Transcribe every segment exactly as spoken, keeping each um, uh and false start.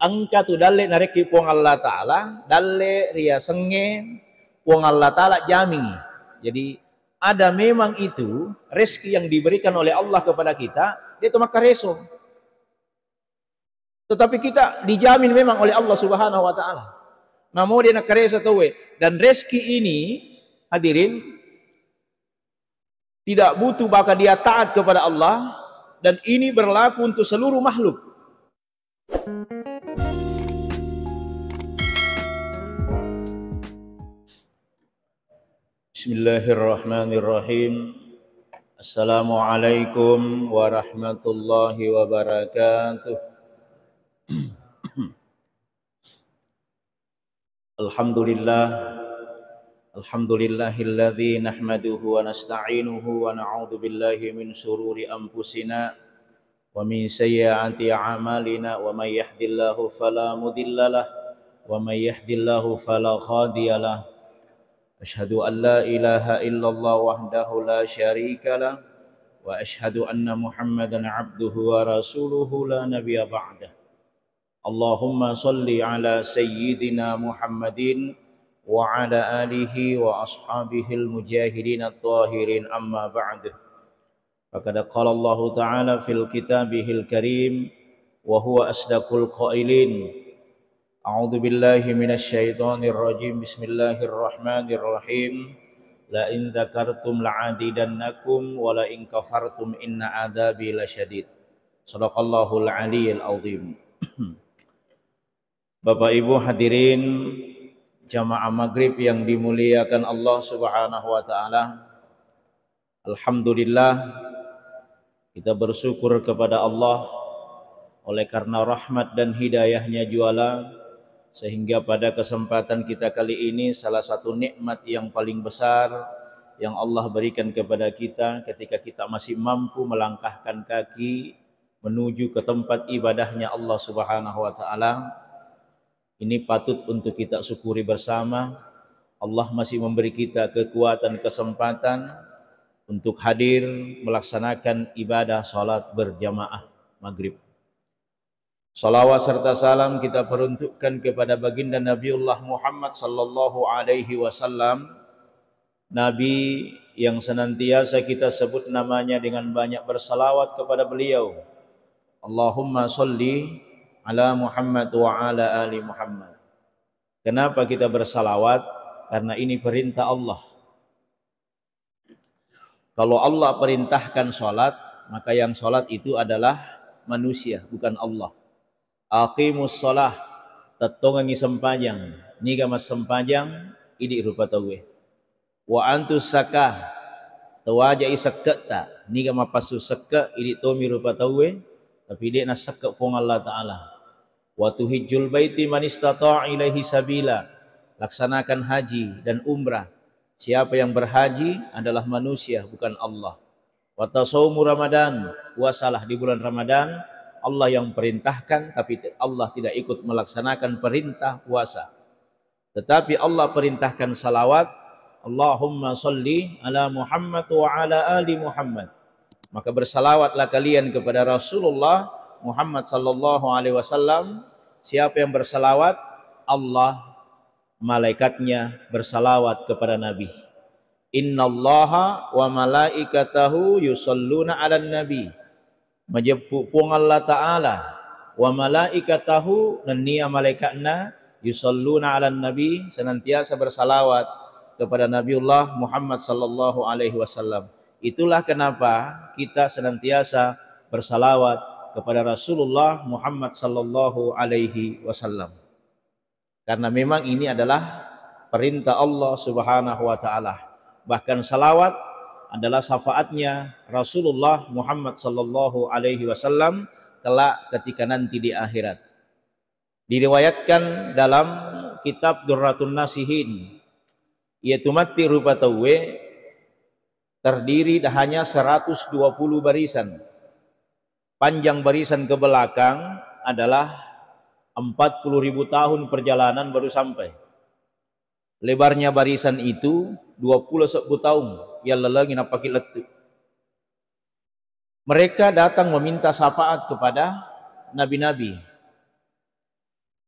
Engka tu dalle narekki Puang Allah Ta'ala, dalle riasengnge Puang Allah Ta'ala jamingi. Jadi, ada memang itu rezeki yang diberikan oleh Allah kepada kita, de' to makkareso. Tetapi kita dijamin memang oleh Allah Subhanahu wa Ta'ala. Namo de' nakkareso tauwe. Dan rezeki ini, hadirin, tidak butuh, bahkan dia taat kepada Allah, dan ini berlaku untuk seluruh makhluk. Bismillahirrahmanirrahim. Assalamualaikum warahmatullahi wabarakatuh. Alhamdulillah. Alhamdulillahilladzi nahmaduhu wa nasta'inuhu wa na'udzu billahi min syururi anfusina wa min sayyiati a'malina. Wa may yahdillahu fala mudhillalah wa may yahdillahu fala hadiyalah. Asyhadu an la ilaha illallah wahdahu la syarikalah wa asyhadu anna Muhammadan abduhu wa rasuluhu la nabiyya ba'dah. Allahumma salli ala sayyidina Muhammadin wa ala alihi wa ashabihil mujahidin at-tahirin, amma ba'du. Faqad qala Allahu ta'ala fil kitabihil karim wa huwa asdaqul qailin. A'udzu billahi minasy syaithanir rajim. Bismillahirrahmanirrahim. La in dzakartum la'azidannakum wa la in kafartum inna adzabi lasyadid. Sadaqallahul aliyil azim. Bapak Ibu hadirin jamaah maghrib yang dimuliakan Allah Subhanahu wa Ta'ala, alhamdulillah, kita bersyukur kepada Allah oleh karena rahmat dan hidayahnya juala, sehingga pada kesempatan kita kali ini, salah satu nikmat yang paling besar yang Allah berikan kepada kita ketika kita masih mampu melangkahkan kaki menuju ke tempat ibadahnya Allah Subhanahu wa Ta'ala. Ini patut untuk kita syukuri bersama. Allah masih memberi kita kekuatan, kesempatan untuk hadir melaksanakan ibadah salat berjamaah maghrib. Salawat serta salam kita peruntukkan kepada baginda Nabiullah Muhammad sallallahu alaihi wasallam, Nabi yang senantiasa kita sebut namanya dengan banyak bersalawat kepada beliau. Allahumma salli ala Muhammad wa ala ali Muhammad. Kenapa kita bersalawat? Karena ini perintah Allah. Kalau Allah perintahkan salat, maka yang salat itu adalah manusia, bukan Allah. Aqimus shalah, tettongengi sempajang. Niga massempajang, idi rupa tauwe. Wa antus zakah, tawajai sekke'ta. Niga mapassu sekke', idi tomi rupa tauwe, tapi de' nassekke' Puang Allah Ta'ala. Wa tuhijjul baiti man istata'a ilaihi sabila, laksanakan haji dan umrah. Siapa yang berhaji adalah manusia, bukan Allah. Wa tasaumu Ramadan, puasalah di bulan Ramadan. Allah yang perintahkan, tapi Allah tidak ikut melaksanakan perintah puasa. Tetapi Allah perintahkan salawat, Allahumma salli ala Muhammad wa ala ali Muhammad. Maka bersalawatlah kalian kepada Rasulullah Muhammad sallallahu alaihi wasallam. Siapa yang bersalawat? Allah, malaikatnya bersalawat kepada Nabi. Innallaha wa malaikatahu yusalluna ala nabi. Majeppu Puang Allah Ta'ala, wa malaikatahu, nennia malaikatna, yusalluna ala nabi, senantiasa bersalawat kepada Nabiullah Muhammad sallallahu alaihi wasallam. Itulah kenapa kita senantiasa bersalawat kepada Rasulullah Muhammad sallallahu alaihi wasallam. Karena memang ini adalah perintah Allah Subhanahu wa Ta'ala. Bahkan salawat adalah syafaatnya Rasulullah Muhammad sallallahu alaihi wasallam kelak ketika nanti di akhirat. Diriwayatkan dalam kitab Durratun Nasihin, iye tu matti rupa tauwe terdiri hanya seratus dua puluh barisan. Panjang barisan ke belakang adalah empat puluh ribu tahun perjalanan baru sampai. Lebarnya barisan itu dua puluh sebbu taung yang lalengi napaki lettu. Mereka datang meminta syafaat kepada nabi-nabi.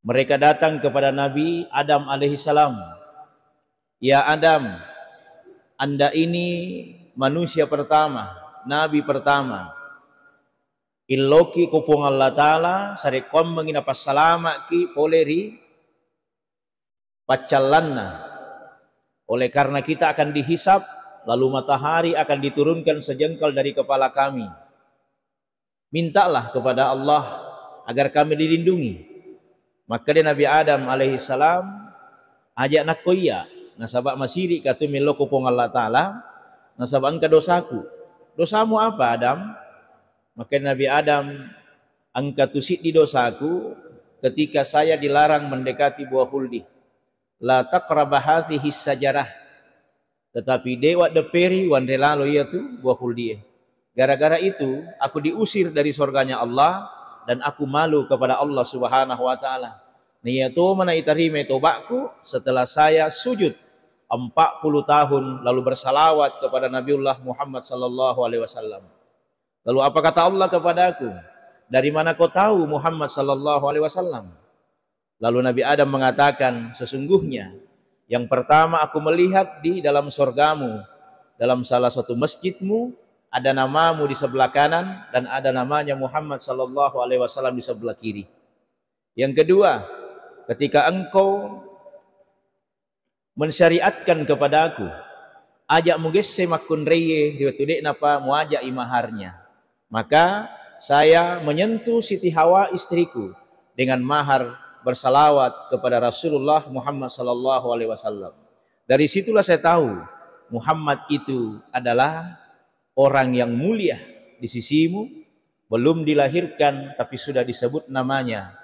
Mereka datang kepada Nabi Adam alaihissalam. "Ya Adam, Anda ini manusia pertama, nabi pertama. Illoki ko Puang Allah Ta'ala, sarekkoammengi napassalama'ki pole ri paccallanna. Oleh karena kita akan dihisap, lalu matahari akan diturunkan sejengkal dari kepala kami. Mintalah kepada Allah agar kami dilindungi." Makkeda Nabi Adam alaihissalam, "Aja' nakko iya, nasaba' masirika tu mello ko Puang Allah Ta'ala, nasaba' engka dosaku." "Dosamu apa, Adam?" Makkeda Nabi Adam, "Engka tu siddi dosaku ketika saya dilarang mendekati buah khuldi. La taqraba hadhihi syajarah." Tetapi de' waddepperi wanre lalo iyatu buah khuldie. Gara-gara itu, aku diusir dari sorganya Allah dan aku malu kepada Allah Subhanahu wa Ta'ala. Nah, iya to mana itarimai toba'ku setelah saya sujud empat puluh tahun lalu bersalawat kepada Nabiullah Muhammad sallallahu alaihi wasallam. Lalu apa kata Allah kepadaku? "Dari mana kau tahu Muhammad sallallahu alaihi wasallam?" Lalu Nabi Adam mengatakan, "Sesungguhnya yang pertama aku melihat di dalam sorgamu, dalam salah satu masjidmu, ada namamu di sebelah kanan dan ada namanya Muhammad sallallahu alaihi wasallam di sebelah kiri. Yang kedua, ketika engkau mensyariatkan kepadaku, aja' mugesse makkunraie ri wettu de'napa muaja'i maharnya. Maka saya menyentuh Siti Hawa istriku dengan mahar bersalawat kepada Rasulullah Muhammad sallallahu alaihi wasallam. Dari situlah saya tahu Muhammad itu adalah orang yang mulia di sisimu, belum dilahirkan tapi sudah disebut namanya.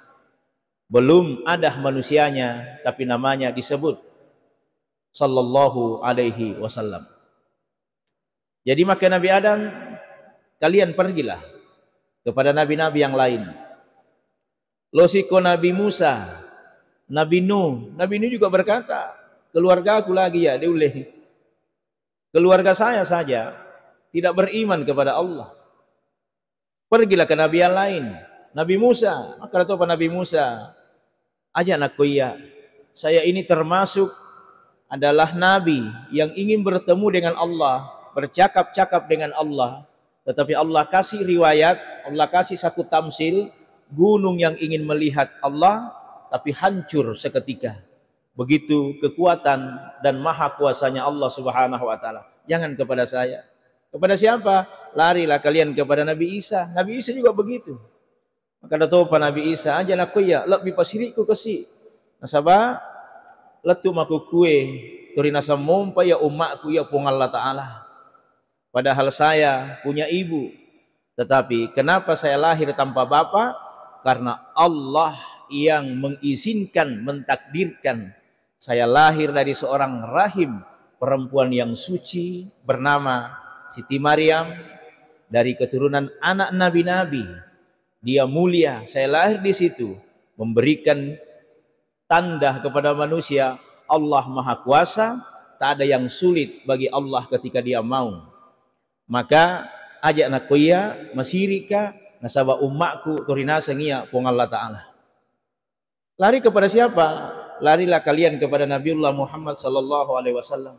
Belum ada manusianya tapi namanya disebut sallallahu alaihi wasallam." Jadi maka Nabi Adam, "Kalian pergilah kepada nabi-nabi yang lain." Losiko Nabi Musa, Nabi Nuh. Nabi Nuh juga berkata, "Keluargaku lagi ya, de' ulle. Keluarga saya saja tidak beriman kepada Allah." Pergilah ke nabi yang lain. Nabi Musa, makkeda topa Nabi Musa, "Aja' nakko iya. Saya ini termasuk adalah nabi yang ingin bertemu dengan Allah, bercakap-cakap dengan Allah. Tetapi Allah kasih riwayat, Allah kasih satu tamsil, gunung yang ingin melihat Allah, tapi hancur seketika. Begitu kekuatan dan maha kuasanya Allah Subhanahu wa Ta'ala. Jangan kepada saya." Kepada siapa? Larilah kalian kepada Nabi Isa. Nabi Isa juga begitu. Makkeda topa Nabi Isa, "Aja' nakko iya, lebbi pasirikku kesi. Nasaba lettu makukkue, tori naseng mompa iya ummakku iya Puang Allah Ta'ala. Padahal saya punya ibu. Tetapi kenapa saya lahir tanpa bapak? Karena Allah yang mengizinkan, mentakdirkan saya lahir dari seorang rahim perempuan yang suci bernama Siti Maryam, dari keturunan anak nabi-nabi. Dia mulia, saya lahir di situ, memberikan tanda kepada manusia Allah Maha Kuasa, tak ada yang sulit bagi Allah ketika Dia mau. Maka aja' nakko iya, masirika, nasaba ummakku tori naseng iya Puang Allah Ta'ala." Lari kepada siapa? Larilah kalian kepada Nabiullah Muhammad sallallahu alaihi wasallam.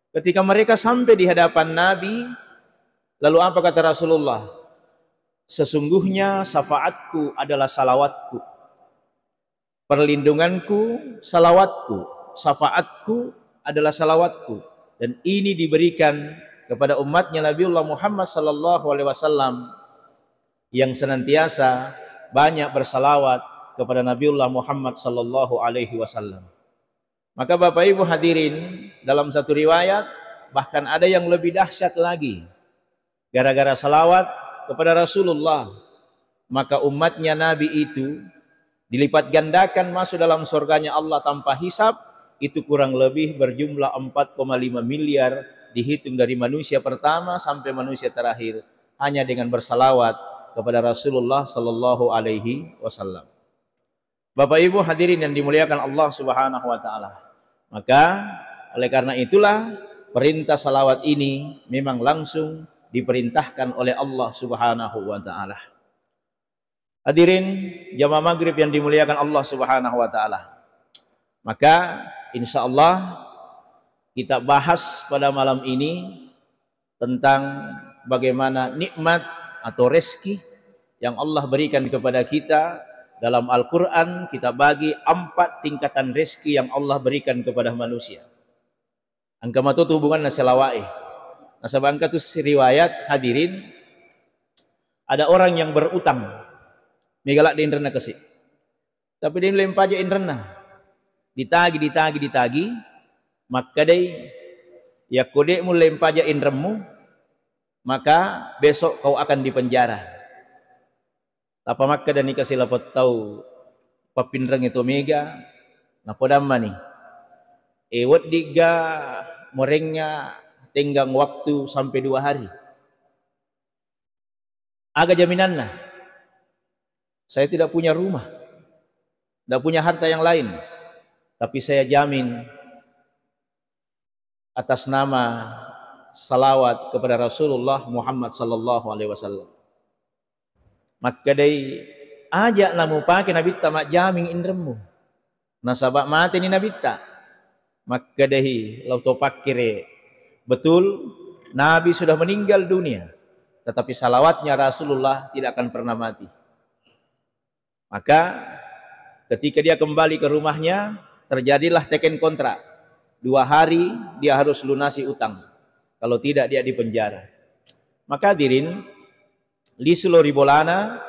Ketika mereka sampai di hadapan Nabi, lalu apa kata Rasulullah? "Sesungguhnya syafaatku adalah salawatku. Perlindunganku, salawatku. Syafaatku adalah salawatku." Dan ini diberikan kepada umatnya Nabiullah Muhammad sallallahu alaihi wasallam yang senantiasa banyak bersalawat kepada Nabiullah Muhammad sallallahu alaihi wasallam. Maka Bapak Ibu hadirin, dalam satu riwayat, bahkan ada yang lebih dahsyat lagi. Gara-gara salawat kepada Rasulullah, maka umatnya Nabi itu dilipat gandakan masuk dalam surganya Allah tanpa hisab, itu kurang lebih berjumlah empat koma lima miliar dihitung dari manusia pertama sampai manusia terakhir, hanya dengan bersalawat kepada Rasulullah sallallahu alaihi wasallam. Bapak Ibu hadirin yang dimuliakan Allah Subhanahu wa Ta'ala. Maka, oleh karena itulah, perintah salawat ini memang langsung diperintahkan oleh Allah Subhanahu wa Ta'ala. Hadirin jamaah maghrib yang dimuliakan Allah Subhanahu wa Ta'ala, maka insya Allah kita bahas pada malam ini tentang bagaimana nikmat atau rezeki yang Allah berikan kepada kita. Dalam Al-Quran kita bagi empat tingkatan rezeki yang Allah berikan kepada manusia. Engka matu tu hubunganna selawai. Nasaba engka tu riwayat, hadirin, ada orang yang berutang. Mega ladde inrenna kasi. Tapi de mulle mpaja inrenna. Ditagi, ditagi, ditagi. Makkedai, yakko de mulle mpaja inremmu, maka besok kau akan dipenjara. Tapa makkedani kasi lapong tau pappinrengnge to mega, napodammani, e, weddigga morengnga tenggang waktu sampai dua hari? Aga jaminanna? Saya tidak punya rumah, tidak punya harta yang lain, tapi saya jamin atas nama salawat kepada Rasulullah Muhammad sallallahu alaihi wasallam. Makkedai, aja namupake nabitta majjaming inremmu, nasaba mateni nabitta. Makkedai lao to pakkere, betul, Nabi sudah meninggal dunia, tetapi salawatnya Rasulullah tidak akan pernah mati. Maka ketika dia kembali ke rumahnya, terjadilah teken kontrak. Dua hari dia harus lunasi utang. Kalau tidak, dia dipenjara. Maka hadirin, lisu lao ri bolana,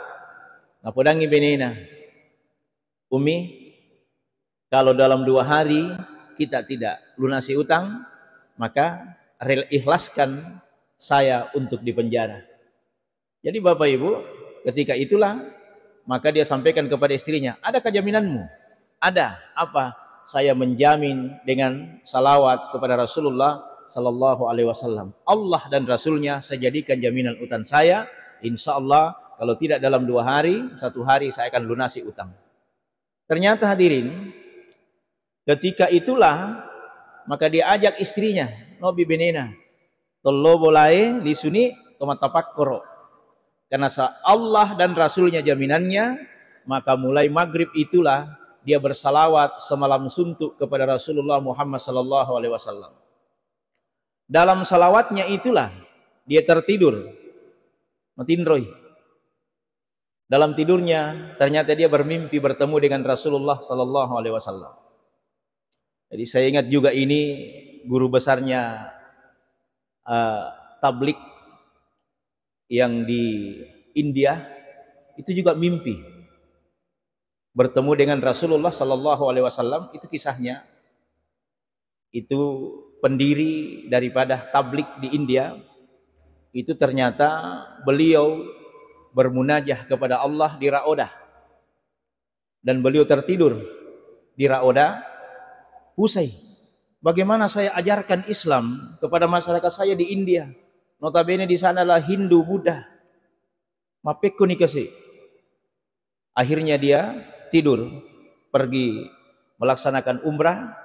napodangngi benena, Umi, kalau dalam dua hari kita tidak lunasi utang, maka rel-, ikhlaskan saya untuk dipenjara. Jadi Bapak Ibu, ketika itulah maka dia sampaikan kepada istrinya, adakah jaminanmu? Ada. Apa? Saya menjamin dengan salawat kepada Rasulullah sallallahu alaihi wasallam. Allah dan Rasulnya saya jadikan jaminan utang saya. Insya Allah kalau tidak dalam dua hari, satu hari saya akan lunasi utang. Ternyata hadirin, ketika itulah maka diajak istrinya, nobi benena, tollo bolae lisuni to matapakkoro. Karena sa-, Allah dan Rasulnya jaminannya, maka mulai maghrib itulah dia bersalawat semalam suntuk kepada Rasulullah Muhammad sallallahu alaihi wasallam. Dalam salawatnya itulah dia tertidur, matinroi. Dalam tidurnya, ternyata dia bermimpi bertemu dengan Rasulullah sallallahu alaihi wasallam. Jadi saya ingat juga ini guru besarnya, eh, tablik yang di India, itu juga mimpi bertemu dengan Rasulullah sallallahu alaihi wasallam. Itu kisahnya. Itu pendiri daripada tablik di India, itu ternyata beliau bermunajah kepada Allah di Raodah. Dan beliau tertidur di Raodah, pusai. Bagaimana saya ajarkan Islam kepada masyarakat saya di India? Notabene di sana adalah Hindu, Buddha. Mappekkoni kasi. Akhirnya dia tidur, pergi melaksanakan umrah,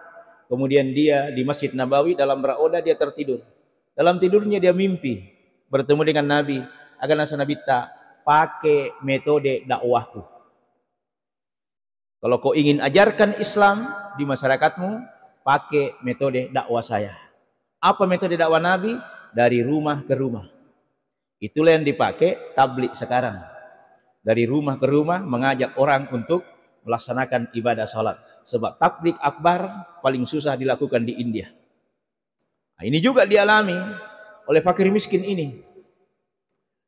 kemudian dia di Masjid Nabawi dalam Raodah dia tertidur. Dalam tidurnya dia mimpi bertemu dengan Nabi, aga nasa Nabitta, "Pake metode dakwahku. Kalau kau ingin ajarkan Islam di masyarakatmu, pake metode dakwah saya." Apa metode dakwah Nabi? Dari rumah ke rumah. Itulah yang dipakai tablik sekarang. Dari rumah ke rumah mengajak orang untuk melaksanakan ibadah salat. Sebab tablik akbar paling susah dilakukan di India. Nah, ini juga dialami oleh fakir miskin ini.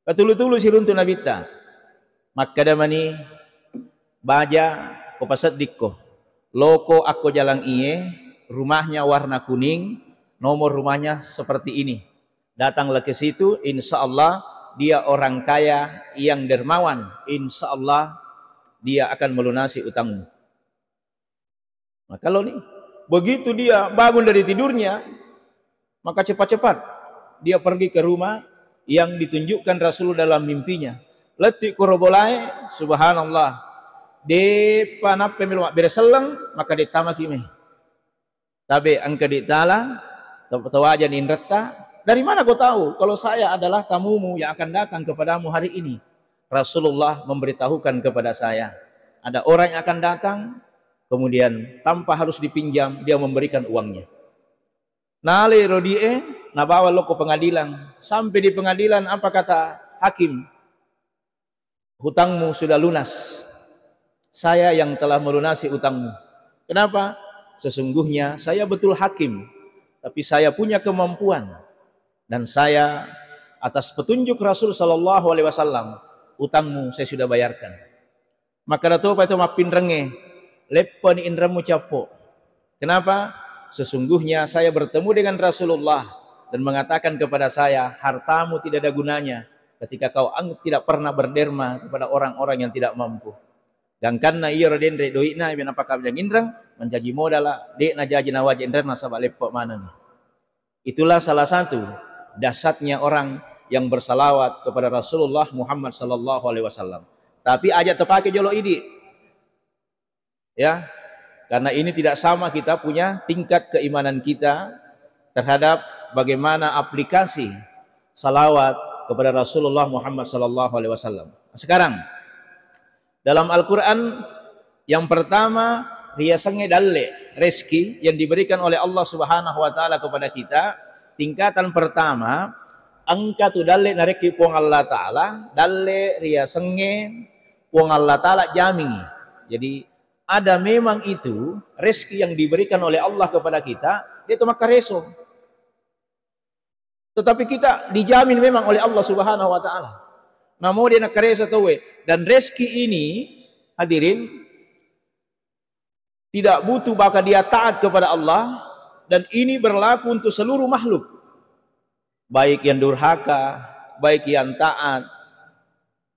Katulu-tulu siruntu Nabitta. Makkeda mani, "Baja, ko paseddikko. Loko akko jalang iye, rumahnya warna kuning, nomor rumahnya seperti ini. Datanglah ke situ, insya Allah dia orang kaya yang dermawan. Insya Allah dia akan melunasi utangmu." Maka lo nih, begitu dia bangun dari tidurnya, maka cepat-cepat dia pergi ke rumah yang ditunjukkan Rasul dalam mimpinya. Lettu koro bolae, subhanallah. Depa nappe melo mabbere selleng, maka dettamaki mai. Tabe engka ditala, tawaja ninretta. "Dari mana kau tahu kalau saya adalah tamumu yang akan datang kepadamu hari ini?" Rasulullah memberitahukan kepada saya, ada orang yang akan datang, kemudian tanpa harus dipinjam, dia memberikan uangnya. Nale rodi'e, nabawa lo ko pengadilan. Sampai di pengadilan, apa kata hakim? "Hutangmu sudah lunas. Saya yang telah melunasi utangmu." Kenapa? "Sesungguhnya saya betul hakim, tapi saya punya kemampuan. Dan saya, atas petunjuk Rasul sallallahu alaihi wasallam, utangmu saya sudah bayarkan." Makkeda topa itu mappinrengnge, "Leppeni inremmu cappo. Kenapa? Sesungguhnya saya bertemu dengan Rasulullah dan mengatakan kepada saya, hartamu tidak ada gunanya ketika kau ang-, tidak pernah berderma kepada orang-orang yang tidak mampu." Gangkanna iyaro denre doi'na, ibe napakabjang inreng, mancaji modala, de'na jaji nawaja inrenna, saba leppe maneng. Itulah salah satu dahsyatnya orang yang bersalawat kepada Rasulullah Muhammad sallallahu alaihi wasallam. Tapi aja tepake jolo idi. Ya. Karena ini tidak sama kita punya tingkat keimanan kita terhadap bagaimana aplikasi salawat kepada Rasulullah Muhammad sallallahu alaihi wasallam. Sekarang, dalam Al-Quran, yang pertama, riasengnge dalle, rezeki yang diberikan oleh Allah Subhanahu wa Ta'ala kepada kita. Tingkatan pertama, engka tu dalle narekki Puang Allah Ta'ala, dalle riasengnge Puang Allah Ta'ala jamingi. Jadi, ada memang itu rezeki yang diberikan oleh Allah kepada kita, dia itu maka reso. Tetapi kita dijamin memang oleh Allah Subhanahu wa Ta'ala. Namo dia nakaresa tauwe. Dan rezeki ini, hadirin, tidak butuh, bahkan dia taat kepada Allah, dan ini berlaku untuk seluruh makhluk. Baik yang durhaka, baik yang taat,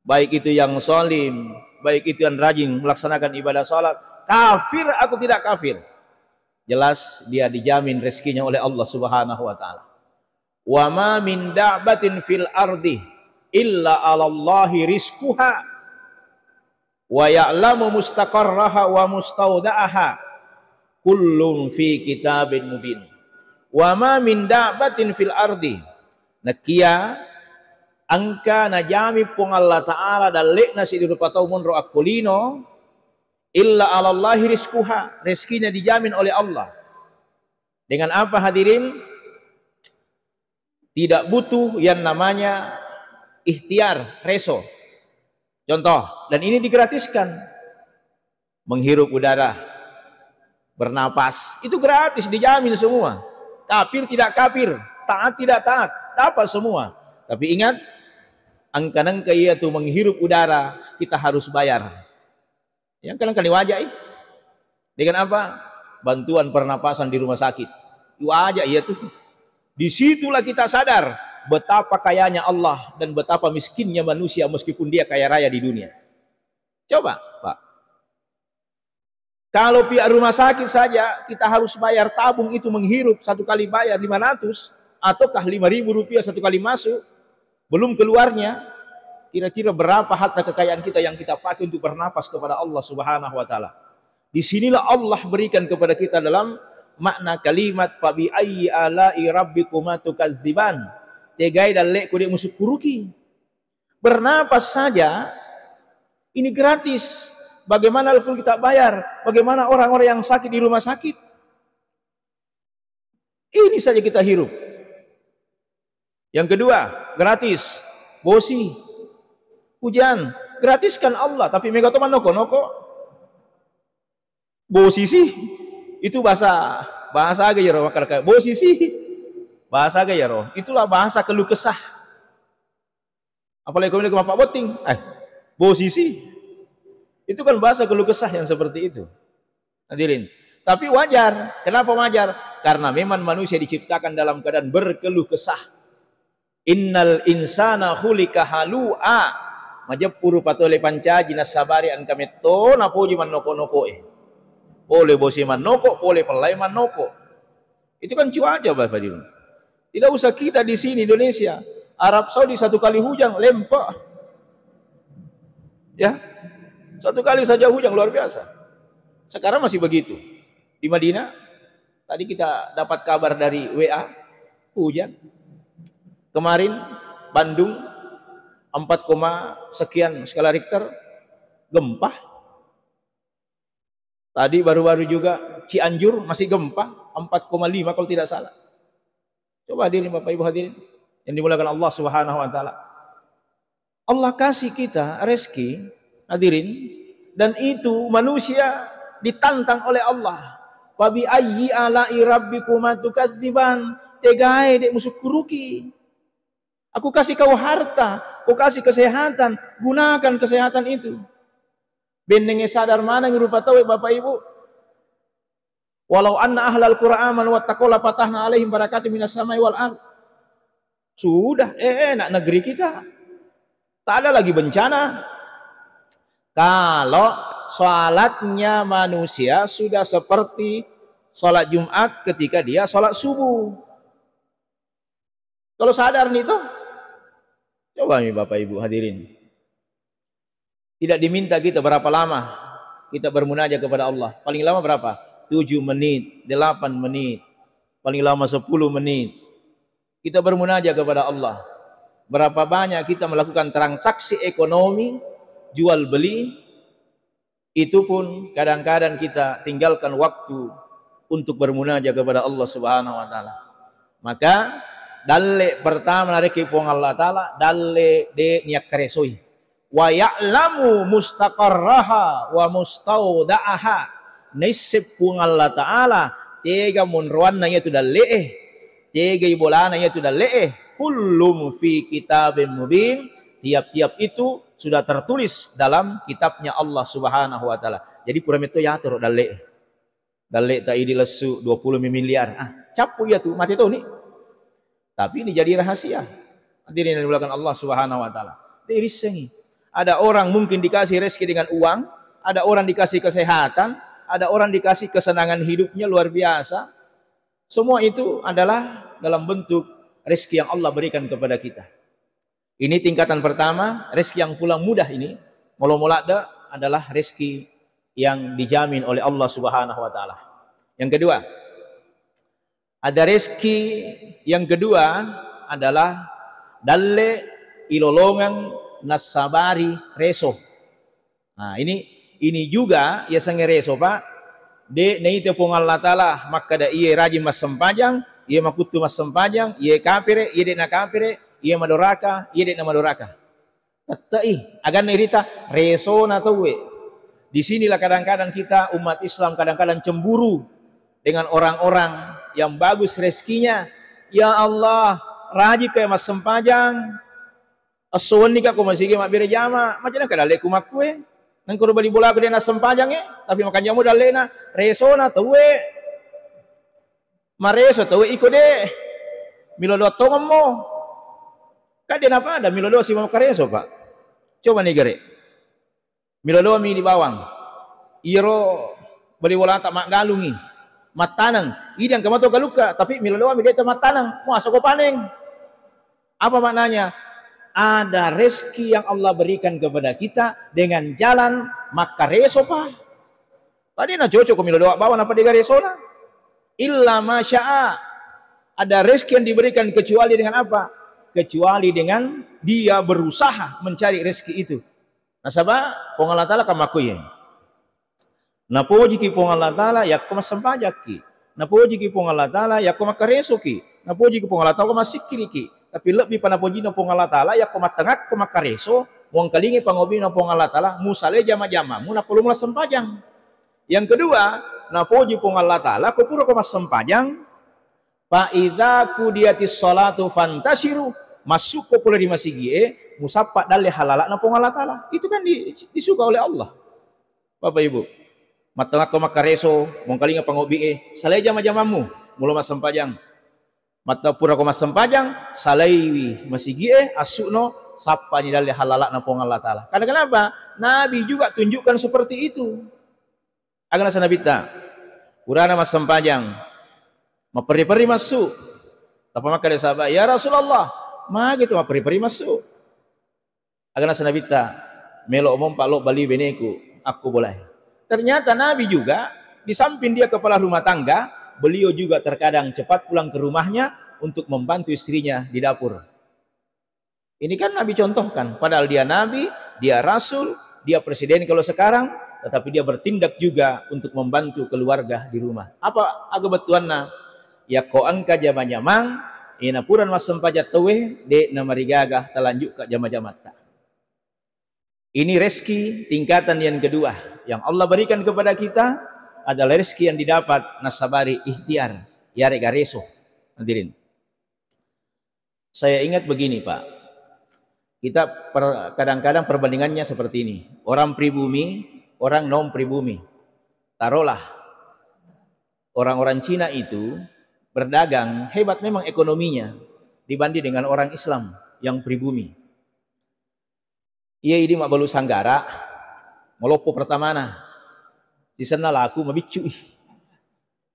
baik itu yang zalim, baik itu yang rajin melaksanakan ibadah salat, kafir atau tidak kafir, jelas dia dijamin rezekinya oleh Allah Subhanahu wa Ta'ala. "Wa ma min dabbatin fil ardi illa 'alallahi rizquha wa ya'lamu mustaqarraha wa mustauda'aha, kullun fi kitabin mubin." "Wa ma min dabbatin fil ardi," nakia engka najami Puang Allah Ta'ala dalle'na siddi rupa tau monro akkolino, "illa 'alallahi rizquha," rezekinya dijamin oleh Allah. Dengan apa, hadirin? Tidak butuh yang namanya ikhtiar, reso. Contoh, dan ini digratiskan. Menghirup udara, bernapas, itu gratis, dijamin semua. Kafir tidak kafir, taat tidak taat, dapat semua. Tapi ingat, engka-engka iya tu menghirup udara, kita harus bayar. Yang kadang kali wajah, eh. Dengan apa? Bantuan pernapasan di rumah sakit. Wajah iya tu. Disitulah kita sadar betapa kayanya Allah dan betapa miskinnya manusia meskipun dia kaya raya di dunia. Coba, Pak. Kalau pihak rumah sakit saja kita harus bayar tabung itu menghirup satu kali bayar lima ratus ataukah lima ribu rupiah satu kali masuk, belum keluarnya, kira-kira berapa harta kekayaan kita yang kita pakai untuk bernapas kepada Allah Subhanahu wa Ta'ala. Di sinilah Allah berikan kepada kita dalam makna kalimat, "Fabi ayyi ala'i rabbikuma tukadziban." Tegai dalle'ku de' musukkuruki. Bernapas saja ini gratis. Bagaimana kalau kita bayar? Bagaimana orang-orang yang sakit di rumah sakik? Ini saja kita hirup. Yang kedua, gratis. Bosi. Hujan. Gratiskan Allah. Tapi mega to mannoko-noko. Bosi sih. Itu bahasa, bahasa aga iyaro makkadaka. Bosi sih. Bahasa aga iyaro. Itulah bahasa keluh kesah. Apalagi kalau mappabbotting, eh, bosi sih. Itu kan bahasa keluh kesah yang seperti itu. Hadirin. Tapi wajar. Kenapa wajar? Karena memang manusia diciptakan dalam keadaan berkeluh kesah. "Innal insana khuliqa halu'a." Majeppu rupa tole pancaji nasabari engka metto napoji mannoko-nokoe. Pole bosi mannoko, pole pellai mannoko. Itu kan cuaca, Bapak Ibu. Tidak usah kita di sini Indonesia, Arab Saudi satu kali hujan lempe. Ya. Satu kali saja hujan luar biasa. Sekarang masih begitu. Di Madinah tadi kita dapat kabar dari W A, hujan. Kemarin Bandung empat koma sekian skala Richter, gempa. Tadi baru-baru juga Cianjur masih gempa, empat koma lima kalau tidak salah. Coba hadirin Bapak Ibu hadirin yang dimuliakan Allah Subhanahu wa taala. Allah kasih kita rezeki, hadirin, dan itu manusia ditantang oleh Allah. "Fabi ayyi ala'i rabbikuma tukadziban?" Tegae de' musukkuruki. Aku kasih kau harta, aku kasih kesehatan, gunakan kesehatan itu. Bennenge sadar maneng rupa tauwe, Bapak Ibu. "Walau anna ahlal qura amanu wattaqau lafatahna alaihim barakatim minas samai wal ard." Sudah, eh, enak negeri kita. Tak ada lagi bencana. Kalau salatnya manusia sudah seperti salat Jumat ketika dia salat subuh. Kalau sadar nih toh, coba nih Bapak Ibu hadirin. Tidak diminta kita berapa lama kita bermunajat kepada Allah. Paling lama berapa? Tujuh menit, delapan menit, paling lama sepuluh menit. Kita bermunajat kepada Allah. Berapa banyak kita melakukan transaksi ekonomi, jual beli, itu pun kadang-kadang kita tinggalkan waktu untuk bermunajat kepada Allah Subhanahu wa taala. Maka dalle pertama narekki Puang Allah Taala, dalle de' niakkaresoi. "Wa ya'lamu mustaqarraha wa mustaudaaha." Naisseng Puang Allah Taala tega monroanna iyatu dalle'e, tega bolana iyatu dalle'e. "Kullum fi kitabim mubin." Tiap-tiap itu sudah tertulis dalam kitabnya Allah Subhanahu wa taala. Jadi pura metto yatoro dalle'e. Dalle'ta idi lessu dua puluh miliar. Ah, cappu iyatu, mate toni. Tapi ini jadi rahasia. Hadirin yang dimuliakan Allah Subhanahu wa taala. Dirissengi. Ada orang mungkin dikasih rezeki dengan uang, ada orang dikasih kesehatan, ada orang dikasih kesenangan hidupnya luar biasa. Semua itu adalah dalam bentuk rezeki yang Allah berikan kepada kita. Ini tingkatan pertama, rezeki yang pulang mudah ini, molo-molo ada adalah rezeki yang dijamin oleh Allah Subhanahu wa taala. Yang kedua, ada rezeki yang kedua adalah dalle ilolongeng nassabari reso. Nah, ini, ini juga yasengnge reso, Pak. De' naita Puang Allah Taala makkeda iye rajin massempajang, iye makuttu massempajang, iye kapere, iye de' nakapere, iye madoraka, iye de' namadoraka. Tette'i, aganna irita resona tauwe. Di sinilah kadang-kadang kita umat Islam kadang-kadang cemburu dengan orang-orang yang bagus rezekinya. Ya Allah, rajin kae massempajang, esso wenni ka ko masigi mabbere jama, macam ka dalle'ku makkue. Nengko ro bali bolaku de' nassempajangnge, tapi makanjamo dalle'na, resona tauwe. Mareso tauwe iko de'. Milo doa tongemmo. Kan de' napada milo doa si makareso, Pak. Coba ni gere. Milo doa mi di bawang. Iyaro bali bolata maggalungi. Mattaneng. Idi engka mato galukka, tapi milo doa mi de' ta mattaneng. Muasa ko paneng. Apa maknanya? Ada rezeki yang Allah berikan kepada kita dengan jalan makkareso, Pak. Tadi na cocok ko milo doa bawang apa de' gaga resona. Illa masya'a. Ada rezeki yang diberikan kecuali dengan apa? Kecuali dengan dia berusaha mencari rezeki itu. Nasaba Puang Allah Taala kan makkuye. Napojiki Puang Allah Taala yakko massempajakki. Napojiki Puang Allah Taala yakko makkaresoki. Napojiki Puang Allah Taala ko massikkiriki. Tapi lebbi pa napojina Puang Allah Taala yakko mattengakko makkareso, muangkalingi pangobina Puang Allah Taala, musalai jama-jamamu nappa lo mulla sempajang. Yang kedua, napoji Puang Allah Taala ko pura ko massempajang, fa idza qudiyatis shalatu fantashiru, massukko pole ri masigie, musappa dalle halala'na Puang Allah Taala. Itu kan di-, disuka oleh Allah. Bapak Ibu, mattengakko makkareso, mongkalinga pangobbi'e, salai jama-jamammu, mulo massempajang. Mattapurako massempajang, salaiwi masigi'e, assu'no, sappani dalle halala'na Puang Allah Taala. Karena kenapa? Nabi juga tunjukkan seperti itu. Aga naseng Nabitta, purana massempajang, mapperri-perri massu. Tappa makkeda sahabat, "Ya Rasulullah, magi tu mapperri-perri massu?" Aga naseng Nabitta, "Melo mompa lo bali beneku, akko bolae." Ternyata Nabi juga, di samping dia kepala rumah tangga, beliau juga terkadang cepat pulang ke rumahnya untuk membantu istrinya di dapur. Ini kan Nabi contohkan, padahal dia Nabi, dia Rasul, dia presiden kalau sekarang, tetapi dia bertindak juga untuk membantu keluarga di rumah. Apa aga bettuanna? Yakko engka jama-jamang, ina pura massempajang tauwe, de' namarigaga talanjukka jama-jamatta. Ini rezeki tingkatan yang kedua yang Allah berikan kepada kita, adalah rezeki yang didapat nasabari ikhtiar, yarega reso. Hadirin. Saya ingat begini, Pak. Kita per-, kadang-kadang perbandingannya seperti ini. Orang pribumi, orang non pribumi. Taruhlah, orang-orang Cina itu berdagang, hebat memang ekonominya dibanding dengan orang Islam yang pribumi. Iya, idi mabbalu sanggara, maloppo pertamana. Sisenna laku mabiccu i.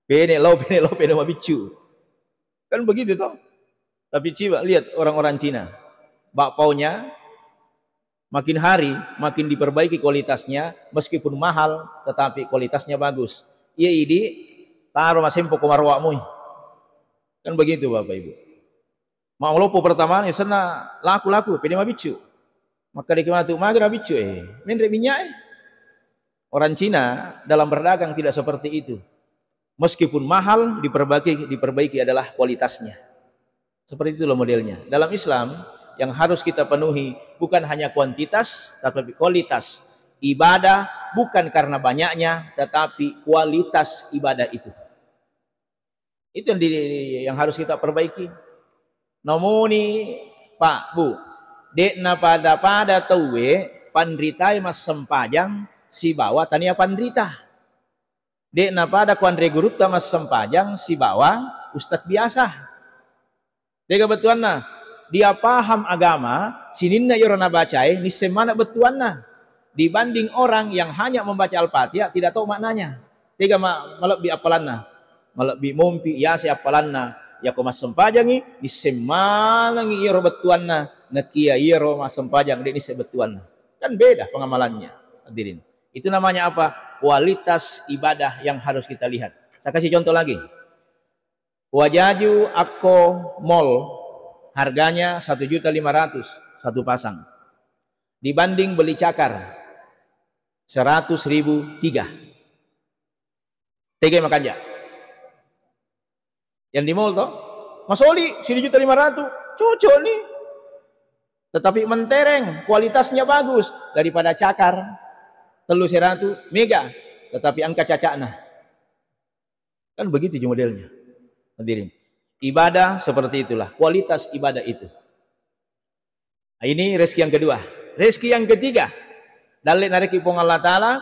Pene lao, pene lao, pene mabiccu. Kan begitu toh. Tapi coba lihat orang-orang Cina. Bakpaonya makin hari makin diperbaiki kualitasnya, meskipun mahal tetapi kualitasnya bagus. Iya, idi taro masempo ko maroa mui. Kan begitu, Bapak Ibu. Maloppo pertama ni senna laku-laku, pede mabiccu. Makkedaki matu, "Magi mabiccu e? Menre minyak e." Orang Cina dalam berdagang tidak seperti itu. Meskipun mahal, diperbaiki, diperbaiki adalah kualitasnya. Seperti itulah modelnya. Dalam Islam, yang harus kita penuhi bukan hanya kuantitas, tetapi kualitas. Ibadah bukan karena banyaknya, tetapi kualitas ibadah itu. Itu yang di-, yang harus kita perbaiki. Nomoni, Pak, Bu, de'na pada-pada tauwe panritae massempajang sibawa tania panrita. De'na pada kuanre gurutta massempajang sibawa ustadz biasa. Tega bettuanna? Dia paham agama, sininna iyaro nabacae nisseng maneng bettuanna. Dibanding orang yang hanya membaca Al-Fatihah, tidak tahu maknanya. Tega ma-, malebbi appalanna? Malebbi mompi, yase appalanna. Yako massempajangi, nisseng manengi iyaro bettuanna, nakia iyaro massempajang de' nisseng bettuanna. Kan beda pengamalannya, hadirin. Itu namanya apa? Kualitas ibadah yang harus kita lihat. Saya kasih contoh lagi. Wajaju akko mall harganya satu juta lima ratus satu pasang. Dibanding beli cakar seratus ribu tiga. Tega makanja? Yang di mall toh? Masoli, satu juta lima ratus. Cocok nih. Tetapi mentereng, kualitasnya bagus daripada cakar tellu seratu mega, tetapi engka cacakna. Kan begitu je modelnya. Hadirin. Ibadah seperti itulah, kualitas ibadah itu. Ini rezeki yang kedua. Rezeki yang ketiga, dalle narekki Puang Allah Ta'ala,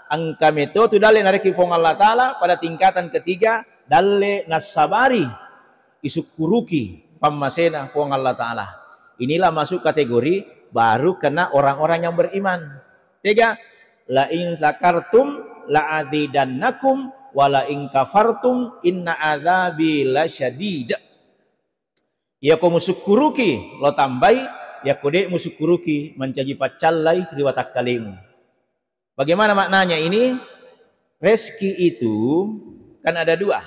engka meto tu dalle narekki Puang Allah Ta'ala pada tingkatan ketiga, dalle nassabari, isukkuruki pammasena Puang Allah Ta'ala. Inilah masuk kategori baru kena orang-orang yang beriman. Tega, "La in syakartum la azidannakum wa la in kafartum inna adzabi lasyadid." Iyako musukkuruki, lo tambai, iyako de' musukkuruki, mancaji paccallai ri watakkalemu. Bagaimana maknanya ini? Rezeki itu kan ada dua.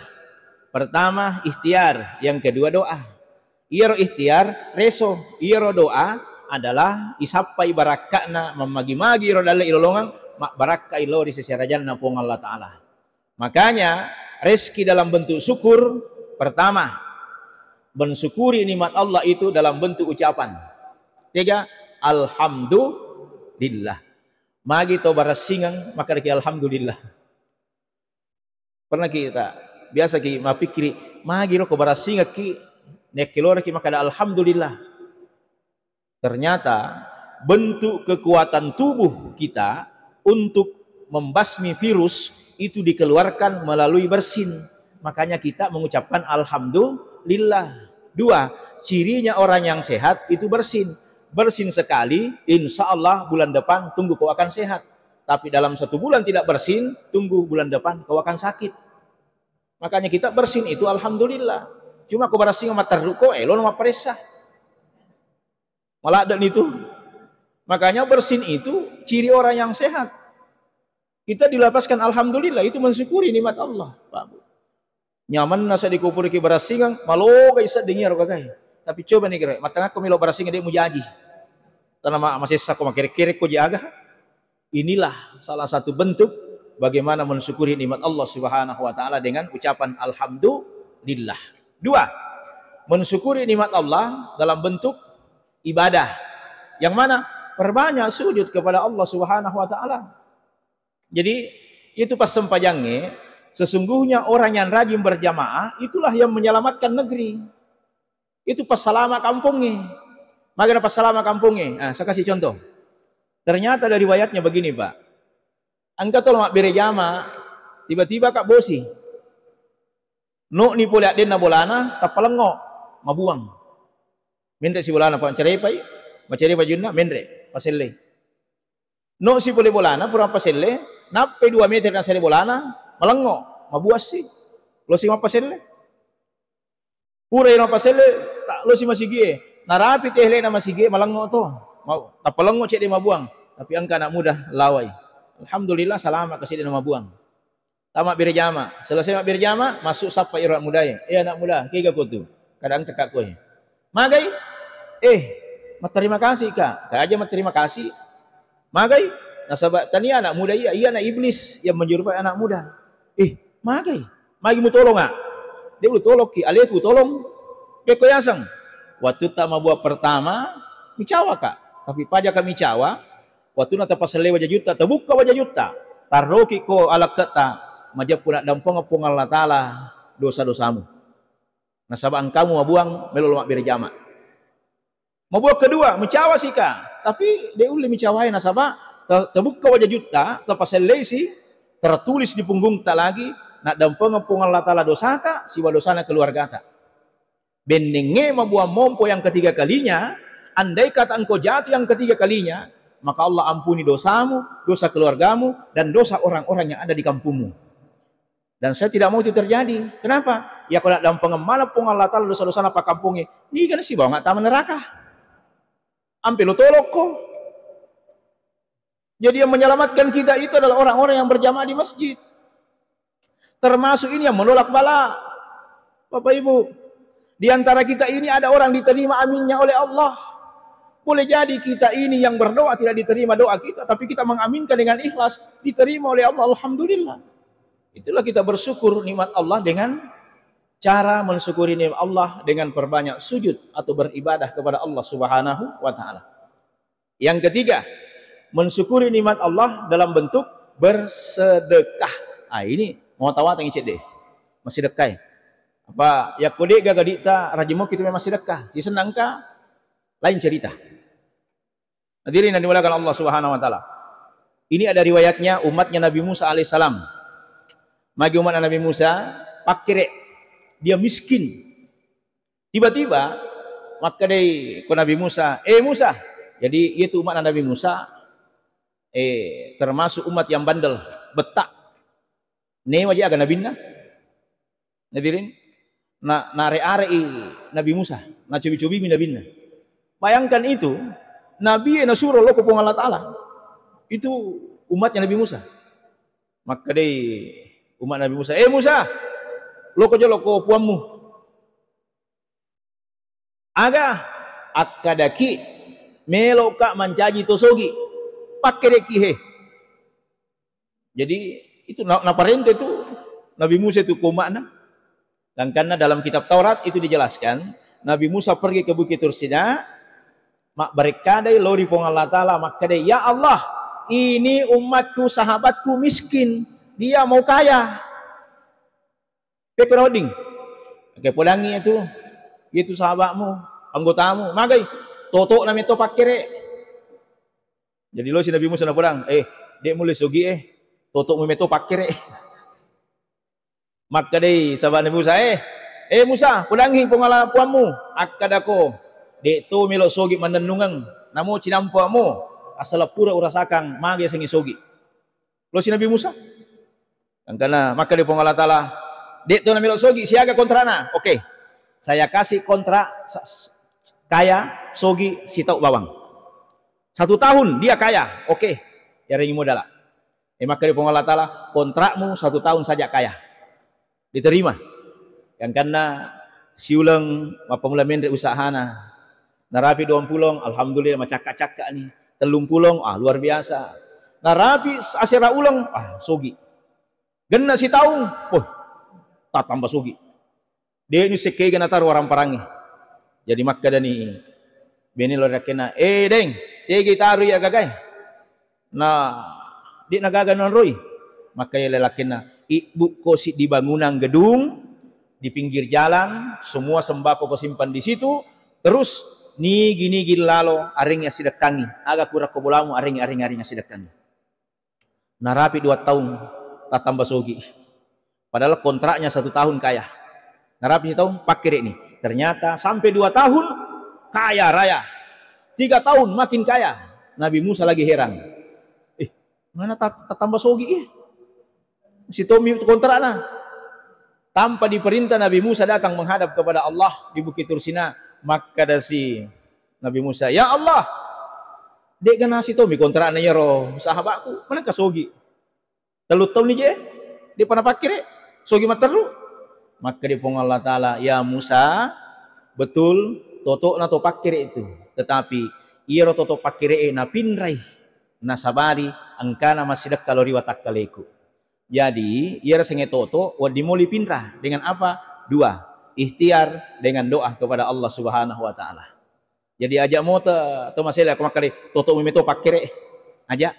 Pertama ikhtiar, yang kedua doa. Iyaro ikhtiar reso, iyaro doa adalah isappai barakka'na, mammagi-magi iro dalle ilolongeng, mabbarakkai lao ri seserajanna Puang Allah Ta'ala. Makanya, rezeki dalam bentuk syukur, pertama, mensyukuri nikmat Allah itu dalam bentuk ucapan. Tega, "Alhamdulillah." Magi to barassingeng, makkedaki, "Alhamdulillah." Pernah kita, biasa ki mapikkiri, "Magi ro ko barassingekki, nekkeloraki makkeda alhamdulillah." Ternyata bentuk kekuatan tubuh kita untuk membasmi virus itu dikeluarkan melalui bersin. Makanya kita mengucapkan alhamdulillah. Dua, cirinya orang yang sehat itu bersin. Bersin sekali, insya Allah bulan depan tunggu kau akan sehat. Tapi dalam satu bulan tidak bersin, tunggu bulan depan kau akan sakit. Makanya kita bersin itu alhamdulillah. Cuma ko barassing materruko, eh, lo maparessa. Maladde' nitu. Makanya bersin itu ciri orang yang sehat. Kita dilapaskan alhamdulillah, itu mensyukuri nikmat Allah, Pak Bu. Nyamanna sedding kupuriki barassingeng, malogai sedding iyaro gagai. Tapi coba ni kira, matangakko melo barassingeng de' mujaji. Nama masessa ko makere-kere ko jaga. Inilah salah satu bentuk bagaimana mensyukuri nikmat Allah Subhanahu wa Ta'ala dengan ucapan alhamdulillah. Dua, mensyukuri nikmat Allah dalam bentuk ibadah. Yang mana? Perbanyak sujud kepada Allah Subhanahu wa Ta'ala. Jadi, itu pas sempajangnge, sesungguhnya orang yang rajin berjamaah itulah yang menyelamatkan negeri. Itu passalama kampongnge. Magana passalama kampongnge? Ah, saya kasih contoh. Ternyata dari riwayatnya begini, Pak. Engka tolo mabbere jama, tiba-tiba ka bosi. No'ni pole addenna bolana, tappa lengngo, mabuang. Menre si bolana, Pak, macarepai, macarepa junna, menre, paselle. No'si pole bolana, pura paselle, nappai dua meter nasale bolana, malengngo, mabuassi. Losi mappaselle. Pura iro paselle, ta-, losi masigie. Narapi tehlena masigie, malengngo to. Mau, tappa lengngo cedde mabuang. Tapi engka anak muda lawai. Alhamdulillah, salama kasi de mabuang. Tama bere jama. Selesai mabbere jama, masuk sappa iro anak mudae. "Eh, anak muda, kega ko tu?" Kadang teka koe. "Magai?" "Eh, matterima kasih, Kak." "Kaja matterima kasih?" "Magai?" Nasaba tania anak muda iya, iya anak iblis yang menyerupai anak muda. "Eh, magai? Magi mutolong, ah?" "De ulutolokki, aleku tolong." Pekko yaseng. Waktu tak mabuat pertama, micawa, Kak. Tapi paja kami cawa, Wattunna tapasellei waja jutta, tabukka waja jutta, tarroki ko alakketta, majeppu naddampengeng Puang Allah Taala dosa-dosamu. Nasaba engkamu mabuang melo mabbere jama. Mabuang kedua, micawa sika, tapi de ulle micawae nasaba ta-, tabukka waja jutta, tapaselleisi, tertulis di punggungta lagi, naddampengeng Puang Allah Taala dosata, siba dosana keluargata. Bennengnge mabuang mompo yang ketiga kalinya, andai kata engkau jatuh yang ketiga kalinya, maka Allah ampuni dosamu, dosa keluargamu, dan dosa orang-orang yang ada di kampungmu. Dan saya tidak mau itu terjadi. Kenapa? Ya, kalau dampengeng malai Puang Allah Taala dosa-dosana pakkampungnge, niga nasibawa tama neraka. Ampe lo tolokko. Jadi yang menyelamatkan kita itu adalah orang-orang yang berjamaah di masjid. Termasuk ini yang menolak bala. Bapak Ibu, di antara kita ini ada orang diterima aminnya oleh Allah. Boleh jadi kita ini yang berdoa tidak diterima doa kita, tapi kita mengaminkan dengan ikhlas, diterima oleh Allah, alhamdulillah. Itulah kita bersyukur nikmat Allah dengan cara mensyukuri nikmat Allah dengan perbanyak sujud atau beribadah kepada Allah Subhanahu wa Ta'ala. Yang ketiga, mensyukuri nikmat Allah dalam bentuk bersedekah. Ah, ini mau tawatang cedde. Massedekkai. Apa, yakko de'gaga ditta, rajin moki tu memang sedekah. Sisenna engka, lain cerita. Hadirin yang dimuliakan Allah Subhanahu wa Ta'ala. Ini ada riwayatnya umatnya Nabi Musa alaihissalam. Magi umat Nabi Musa, pakkere, dia miskin. Tiba-tiba makkedai ko Nabi Musa, "Eh Musa." Jadi, itu umat Nabi Musa, eh, termasuk umat yang bandel, bettak. Newa ji aga nabinna. Hadirin, na, nare-arei Nabi Musa, nacobi-cobimi nabinna. Bayangkan itu, Nabi nasuro loko Puang Allah Taala. Itu umatnya Nabi Musa. Makkedai umat Nabi Musa, "Eh Musa, loko jolo ko puammu." Aga? Akkadaki, meloka mancaji to sogi. Pakkedeki he. Jadi itu na-, naparente tu Nabi Musa tu ko umma'na. Gangkanna dalam kitab Taurat itu dijelaskan, Nabi Musa pergi ke Bukit Tursina, mabbarekadai lao ri Puang Allah Taala, makkedai, "Ya Allah, ini umatku, sahabatku miskin, dia mau kaya." Pekko nawedding. Oke, podangi itu, itu sahabatmu, anggotamu, magai, toto'na metto pakkere. Jadi losi Nabi Musa napodang, "Eh, de' mulle sogi eh, toto'mu metto pakkere." Makkedai sahabat Nabi Musa, "Eh, eh Musa, podangi Puang Allah puammu, akkadako, de' to melo sogi mannennungeng, namo cinampe'mu, asala pura urasakang magi yasengnge sogi." Losi Nabi Musa. Angkana makkeda Puang Allah Taala, "De' to namelo sogi, siaga kontrana?" "Oke. Saya kasih kontrak sa-, s-, kaya sogi sitau bawang. Satu tahun dia kaya." "Oke. Yarengi modala." Eh, makkeda Puang Allah Taala, "Kontrakmu satu tahun saja kaya." Diterima. Angkana siuleng mappammula menre usahana. Narapi duang pulong, alhamdulillah, macakka-cakka ni. Tellung pulong, ah, luar biasa. Narapi asera uleng, ah, sogi. Genna sitaung, wah, tatamba sogi. De' nusekke'ga nataru waramparangnge. Jadi makkedani bene lao ri akkenna, "Eh, Deng, tegi taru iya gagae?" Na de' nagaga nanroi. Makkeda lelakkenna, "Ibbukko siddi bangunan gedung di pinggir jalan, semua sembako ko simpan di situ, terus nigi-nigi lalo arengngi assidekkangngi, aga kura ko bolamu arengngi, arengngi, arengngi assidekkangngi." Narapi dua taung, tatamba sogi. Padahal kontraknya satu tahun kaya. Narapi sitaung, pakkere'ni. Ternyata sampai dua tahun, kaya raya. Tiga tahun makin kaya. Nabi Musa lagi heran. "Eh, mana ta-, tatamba sogi, eh? Sitommi kontrakna." Tanpa diperintah, Nabi Musa datang menghadap kepada Allah di Bukit Tursina. Makkedasi Nabi Musa, "Ya Allah, de'ga nasitommi kontrakna iyaro sahabakku, manengka sogi? Tellu taunni je, de'pa napakkere, sogi matteru." Makkeda Puang Allah Ta'ala, "Ya Musa, betul, toto'na to pakkere itu, tetapi iyaro toto pakkere'e napinrai, nasabari, engkana massidekka lao ri watakkaleku." Jadi, iyaro sengnge toto wedding moli pinra. Dengan apa? Dua, ikhtiar dengan doa kepada Allah Subhanahu wa Ta'ala. Jadi, aja' moto to masele ko makkeda, "Toto'mu meto pakkere." Aja'.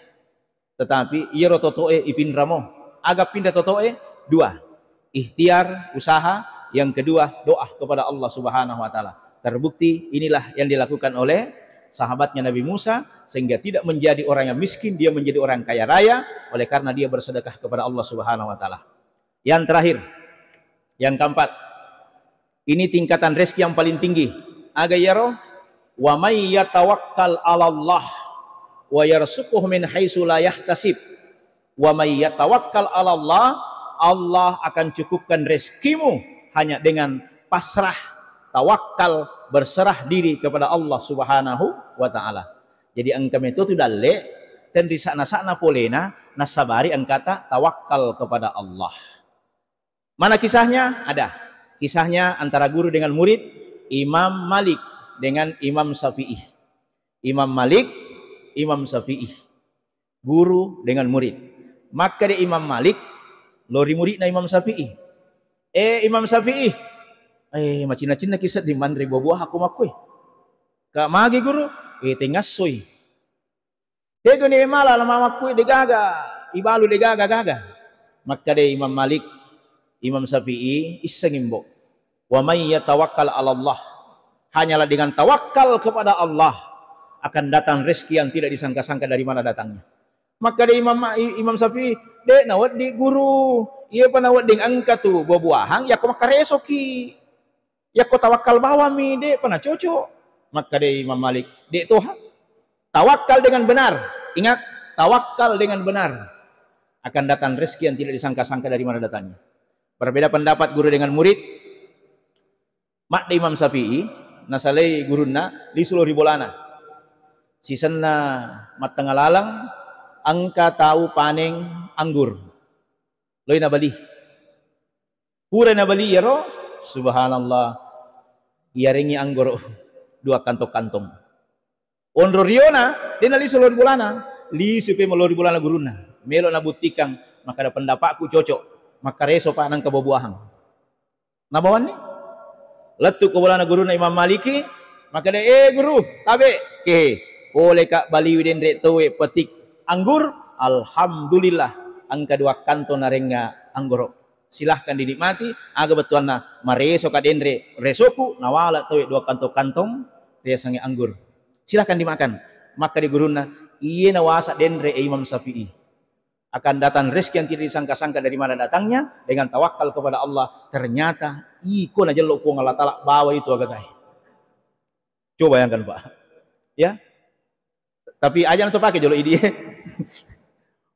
Tetapi iyaro toto'e ipinramo. Aga pinra toto'e? Dua. Ikhtiar, usaha. Yang kedua, doa kepada Allah Subhanahu wa Ta'ala. Terbukti inilah yang dilakukan oleh sahabatnya Nabi Musa, sehingga tidak menjadi orang yang miskin, dia menjadi orang kaya raya oleh karena dia bersedekah kepada Allah Subhanahu wa Ta'ala. Yang terakhir, yang keempat, ini tingkatan rezeki yang paling tinggi. Aga iyaro? "Wa may yatawakkal 'alallah wa yarzuqhu min haitsu la yahtasib." "Wa may yatawakkal 'alallah," Allah akan cukupkan rezekimu hanya dengan pasrah, tawakal, berserah diri kepada Allah Subhanahu wa Ta'ala. Jadi engka meto tu dalle, tenri sa'na-sa'na polena, nasabari engkata tawakal kepada Allah. Mana kisahnya? Ada. Kisahnya antara guru dengan murid, Imam Malik dengan Imam Syafi'i. Imam Malik, Imam Syafi'i. Guru dengan murid. Makkeda Imam Malik lao ri muridna Imam Syafi'i, "Eh, Imam Syafi'i, eh, macinna-cinnaki sedding manre buah-buahan ko makkue." "Ka magi, Guru?" "Eh, tengassoi." "Tegani mala la mamakkui degaga, ibalu degaga gaga." Makkeda Imam Malik, "Imam Syafi'i, issengi, Mbok. Wa may yatawakkal 'alallah. Hanyalah dengan tawakal kepada Allah akan datang rezeki yang tidak disangka-sangka dari mana datangnya." Makkeda Imam Ma-, I-, Imam Syafi'i, "De' nawedding, Guru. Iyapa nawedding engka tu buah-buahang yakko makkaresoki." Yakko tawakal bawammi, de'pa nacoco. Makkeda Imam Malik, de' toha. Tawakal dengan benar. Ingat, tawakal dengan benar. Akan datang rezeki yang tidak disangka-sangka dari mana datangnya. Berbeda pendapat guru dengan murid. Madde Imam Syafi'i, nasalai gurunna, lisu lao ri bolana. Sisenna mattengnga laleng, engka tau paneng anggur. Loi nabali. Pura nabali iyaro, subhanallah, iyarengngi anggoro dua kantong-kantong. Onro riona, de' nalisu lao ri bolana, lisu pe lao ri bolana gurunna. Melo nabuktikan, makkeda pendapatku cocok, makkareso pa nengka buah-buahan. Nabawanni, lettu ko bolana gurunna Imam Maliki, makkeda, "Eh guru, tabe, ke, pole ka baliwi denre towe petik anggur, alhamdulillah, engka dua kantong narengnga anggoro." Silahkan dinikmati, aga bettuanna mareso ka denre resoku, nawala tauwe dua kantong-kantong riasengnge anggur. Silahkan dimakan. Makkeda gurunna, "Iye nawasa denre e Imam Syafi'i. Akan datang rezeki yang tidak disangka-sangka dari mana datangnya, dengan tawakal kepada Allah, ternyata iko najello Puang Allah Ta'ala bawa itu agagae." Coba bayangkan, Pak. Ya, tapi aja' na to pake jolo idi.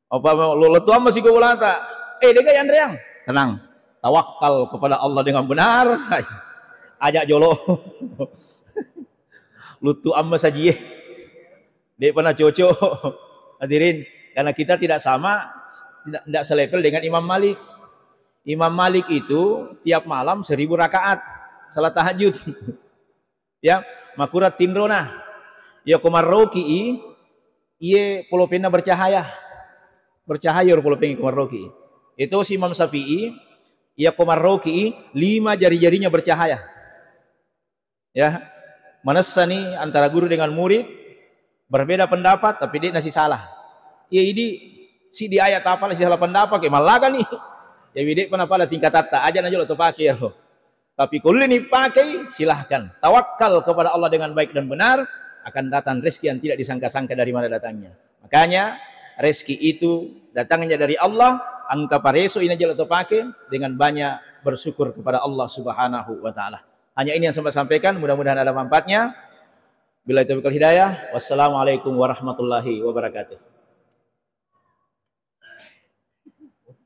Apa lo lettu amma siko bolata? Eh, de'ga yanreang. Tenang. Tawakal kepada Allah dengan benar. Aja' jolo. Luttu amma sajie. De'pa na cocok. Hadirin, karena kita tidak sama, tidak, tidak selevel dengan Imam Malik. Imam Malik itu tiap malam seribu rakaat salat tahajud. Ya, makura tinrona. Iya ko marroki i, iye polopenna bercahaya. Bercahaya ro polopeng ko marroki i. Itu si Imam Syafi'i, iya ko marroki i, lima jari-jarinya bercahaya. Ya, manessani antara guru dengan murid, berbeda pendapat, tapi de' nasisalah. Iya, idi, si di ayat apa, si salah pendapat, ke mallaga ni. Jadi, de' pernah pada tingkat tatta, aja na jolo to pake ya. Tapi ko ulleni pakei, silahkan. Tawakkal kepada Allah dengan baik dan benar, akan datang rezeki yang tidak disangka-sangka dari mana datangnya. Makanya, rezeki itu datangnya dari Allah, engka pareso ina jolo to pake dengan banyak bersyukur kepada Allah Subhanahu wa Ta'ala. Hanya ini yang saya sampaikan, mudah-mudahan ada manfaatnya. Billahi taufiq wal hidayah. Wassalamualaikum warahmatullahi wabarakatuh.